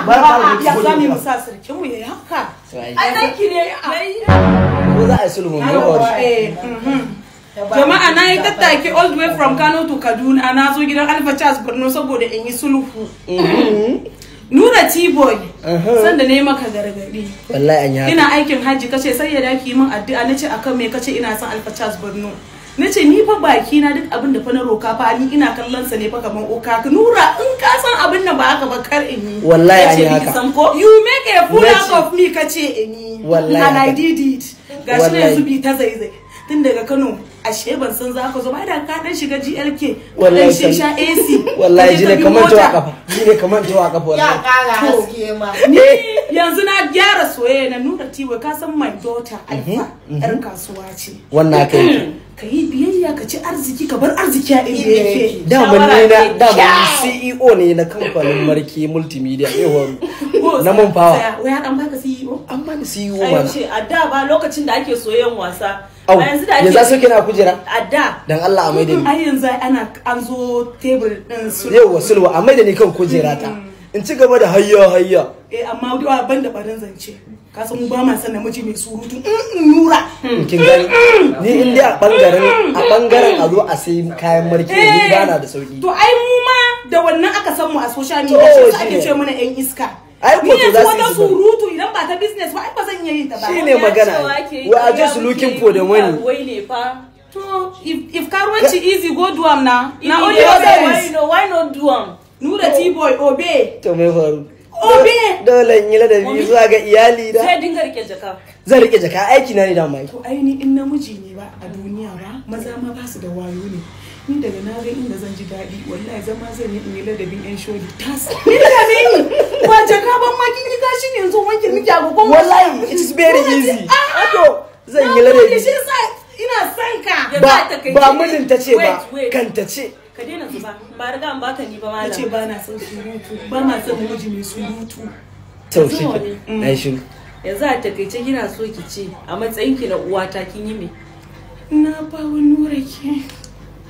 Ya za mu musa sarkin mu yayi haka. Ai danki ne yayi. Ko za a yi sulhu ne eh. Jama'a na yi tattaki all the way from Kano to Kaduna na zo gidan Alpha Charles Borno saboda in yi sulhu. Nura T-boy sanda ne maka gargadi. Wallahi an yi haka. Ina aikin haji kace sai ya daki min addu'a nace akan me kace ina son Alpha Charles Borno. Nace ni fa baki na duk abin da fa na roka fa ni ina kallon sa ne fa kaman oka. Nura in ka san abin nan ba haka ba kar in yi. Wallahi an yi haka. You make a fool out of me kace in yi. Wallahi. And I did it. Gashi ne yanzu bi ta zaizai. Tun daga Kano ashe ban san za ka zo ba da ka dan shiga GLK wallahi dan sha AC wallahi jine kaman tawa kafa jine kaman tawa kafa wallahi ya kara haske ma ni yanzu na gyara soyayya na Nura T-boy ka san my daughter Alpha yar kasuwa ce wannan kai ka yi biyayya ka ci arziki ka bar arziki a inda yake dama ni na dama CEO ne na kamfanin Marke Multimedia eh horo na mun fawa wai an baka CEO an bani CEO ma ce a da ba lokacin da ake soyayyan wasa a yanzu da ake yanzu soke na kujera a da dan Allah a maida ni ai yanzu ana an zo table din sulhu yawa sulhu a maida ni kan kujera ta in ci gaba da hayya hayya eh amma duwa ban da barin zance ka san mu ba ma san namiji mai surutu Nura kin gani ni in dai a bangaren a zo a sai kayan marke ni bana da sauki to ai mu ma da wannan aka san mu a social media shi ake ce mana yan iska ai ko to za su wata surutu idan ba ta business ba ai ba zan iya yin ta ba shine magana we are just looking for the money wai ne fa to if karuwanci easy go do am na na only why not do am Nura T-boy obey to me faru obey dole in yi ladabi zuwa ga iyali da sai dinga rike jaka zan rike jaka aiki na ne da mai to ai ni in namiji ne ba a duniya ba maza ma ba su da wayo ne ni daga na ga inda zan ji daɗi wallahi zama zan yi in yi ladabin yan shodi tas ni da me ni ba jaka ban ma kin yi gashi ne yanzu wanke miki agogon wallahi it is very easy to zan yi ladabi shi yasa ina son ka ba ba mijin ta ce ba kanta ce ka daina zuba ba riga an baka ni ba malam nace ba na son surutu ba ma son namiji mai surutu to shi na shiru yanzu a takaice kina so ki ce a matsayin ki na uwata kin yi me na ba wa Nura ke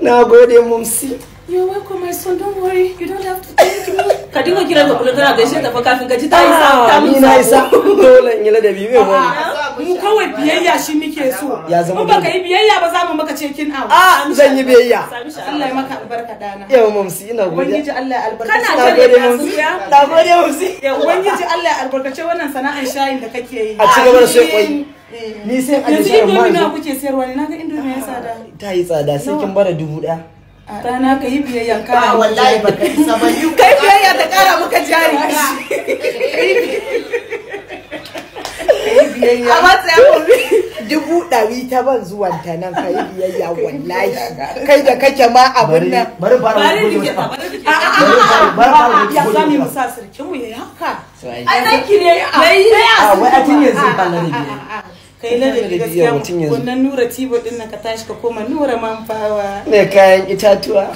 na gode mumsi. You're welcome my son, don't worry, you don't have to thank me. Ka dinga kiran ka kullum kana gaishe ta fa kafin ka ji ta isa ta mun na isa dole in yi ladabi mai wani mu kawai biyayya shi muke so ya zama in baka yi biyayya ba za mu maka check-in out a zan yi biyayya Allah ya maka albarka dana yawa mumsi ina godiya ubangiji Allah ya albarkace kana na gode mumsi na gode mumsi ubangiji Allah ya albarkace wannan sana'ar shayin da kake yi a ci gaba da sai kwai ni sai a yanzu ji shayin indomie ma nawa kuke sayarwa ne naga indomie ya tsada ta yi tsada sai kin bara 1000. Dana ka yi biyayya ba kana wallahi baka isa ba ni kai biyayya ta kara maka jari kai biyayya a matsayin 100,000 ta ban zuwan ta nan kai biyayya wallahi kai da kake ma abun nan bari fara bari goge rike ta mata bari rike ta bari fara ya goge za mu mata musa sarkin mu yayi haka ai danki ne yayi a wai a tun yanzu ba ladabi kai ladabi gaskiya mutum yanzu. wannan Nura T-boy din nan ka tashi ka koma Nura Manfawa mai kayan itatuwa.